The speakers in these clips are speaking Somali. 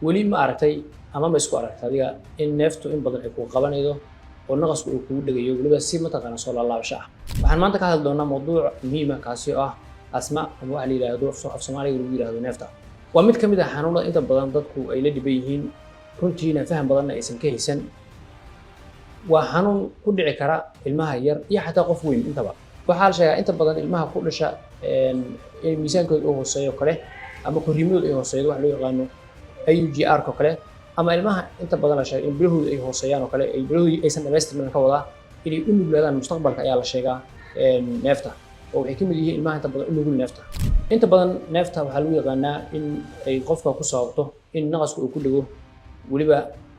Weli ma aragtay ama ma isku aragtay adiga in neeftu in badan ay kugu qabanaydo oo naqasku uu kugu dhegayo, weliba si mataqaana soo laalaabasho ah? Waxaan maanta ka hadli doonaa mawduuc muhiim ah, kaasi oo ah asthma, ama waxa la yidhaahdo af Soomaaliga lagu yidhaahdo neefta. Waa mid ka mid ah xanuunada inta badan dadku ay la dhiban yihiin, runtiina faham badanna aysan ka haysan. Waa xanuun ku dhici kara ilmaha yar iyo xataa qof weyn intaba. Waxaa la sheegaa inta badan ilmaha ku dhasha in miisaankooda uu hooseeyo kale ama korriimadooda ay hooseydo, wax loo yaqaano IUGR oo kale, ama ilmaha inta badan la sheegay in bilahooda ay hooseeyaan oo kale, ay bilahooda aysan dhamaystirmin, ka wadaa inay u nuglaadaan mustaqbalka ayaa la sheegaa neefta, oo waxay ka mid yihiin ilmaha inta badan u nugul neefta. Inta badan neefta waxaa lagu yaqaanaa in ay qofka ku sababto in naqasku uu ku dhego, weliba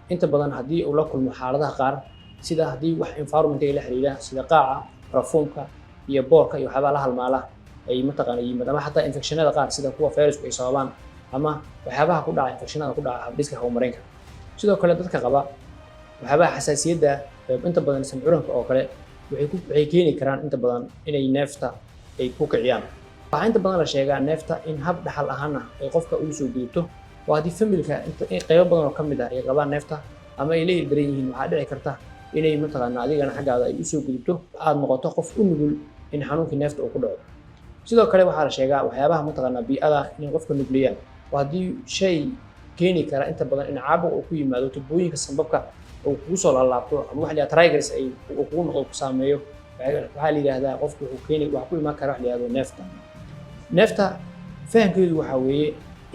inta badan haddii uu la kulmo xaaladaha qaar, sida haddii wax environment-iga la xiriira, sida qaaca, barafuunka iyo boorka iyo waxyaabaha la halmaala ay mataqaana yimaad, ama xataa infection-ada qaar, sida kuwa fayrasku ay sababaan, ama waxyaabaha ku dhaca infection-ada ku dhaca habdhiska hawo-mareenka. Sidoo kale dadka qaba waxyaabaha xasaasiyadda, inta badan sancuranka oo kale, waxay keeni karaan inta badan inay neefta ay ku kiciyaan. Waxaa inta badan la sheegaa neefta in hab dhaxal ahaana ay qofka ugu soo gudubto, oo haddii family-ga qaybo badan oo ka mid ah ay qabaan neefta ama ay la ildaran yihiin, waxaa dhici karta inay mataqaana adigana xaggaada ay usoo gudubto, aad noqoto qof u nugul in xanuunkii neefta uu ku dhaco. Sidoo kale waxaa la sheegaa waxyaabaha mataqaanaa bii'ada inay qofka nugliyaan, oo haddii shay keeni kara inta badan in caabuq uu ku yimaado tubooyinka sambabka uu kugu soo laalaabto, ama waxa la yidhahda triggers ay uu kugu noqdo, ku saameeyo, waxaa la yidhahdaa qofku wuxuu keeni waxa ku imaan kara wax la yidhahdo neefta. Neefta fahamkeedu waxaa weeye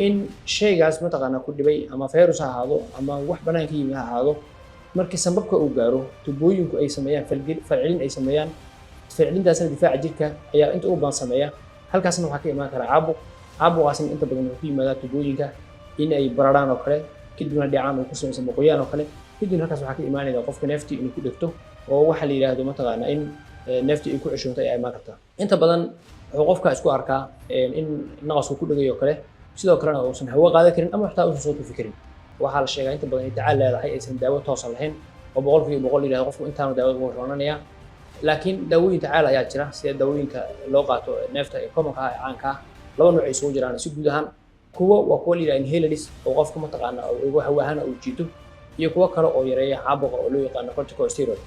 in shaygaas mataqaanaa ku dhibay, ama virus ha ahaado ama wax banaanka yimid ha ahaado, markii sambabka uu gaaro, tubooyinku ay sameeyaan falcelin ay sameeyaan. Falcelintaasna difaaca jirka ayaa inta ugu badan sameeya. Halkaasna waxaa ka imaan kara caabuq. Caabuqaasna inta badan wuxuu ku yimaadaa tubooyinka in ay bararaan oo kale, kadibna dhecaan uu ku samaysan qoyaan oo kale. Kadibna halkaas waxaa ka imaanaya qofka neeftii inuu ku dhegto, oo waxa la yidhaahdo mataqaanaa in neeftii ay ku ceshoonto ayaa imaan kartaa. Inta badan wuxuu qofka isku arkaa in naqasku ku dhegayo kale, sidoo kalena uusan hawo qaadan karin ama xataa uusan soo tufi karin. Waxaa la sheegaa inta badan in tacaal leedahay, aysan daawo toosa lahayn oo 100% yidhahdo qofku intaanu daawada ugu roonanaya, laakiin daawooyin tacaal ayaa jira, sida daawooyinka loo qaato neefta ee common-ka ah ee caanka ah. Laba nooc ay isugu jiraan si guud ahaan: kuwo waa kuwa la yidhaha inhalers, oo qofka mataqaana hawo ahaan uu jiito, iyo kuwo kale oo yareeya caabuqa oo loo yaqaano corticosteroid.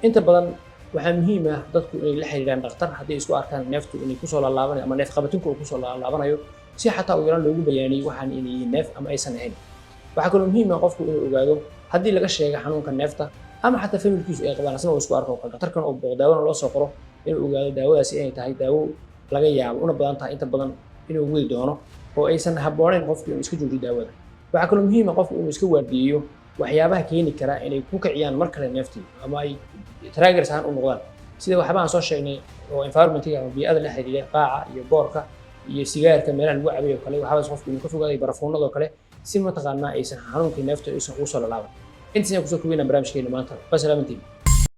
Inta badan waxaa muhiim ah dadku inay la xiriiraan dhakhtar haddii ay isku arkaan neeftu inay kusoo laalaabanayo ama neef qabatinku uu kusoo laalaabanayo, si xataa ugu yaraan loogu bayaaniyo waxaan inay yihiin neef ama aysan ahayn. Waxaa kaloo muhiim ah qofku inuu ogaado haddii laga sheega xanuunka neefta ama xataa family-kiisu ay qabaan, asna uu isku arko kale, dhakhtarkan uu booqdo, daawona loo soo qoro, inuu ogaado daawadaasi inay tahay daawo laga yaabo una badan tahay inta badan inuu wadi doono, oo aysan habboonayn qofku inuu iska joojiyo daawada. Waxaa kaloo muhiim ah qofku inuu iska waardiyeeyo waxyaabaha keeni kara inay ku kiciyaan mar kale neeftii ama ay triggers ahaan u noqdaan, sida waxyaabaha aan soo sheegnay oo environment-iga ama bii'ada la xiriira, qaaca iyo boorka iyo sigaarka meelaha lagu cabayo kale. Waxaabaas qofku inuu ka fogaaday, barafuunada oo kale, si mataqaanaa aysan xanuunkii neefta aysan ugu soo lalaaban. Intaas ayaan kusoo kobeyna barnaamijkeena maanta. Waa salaamantiin.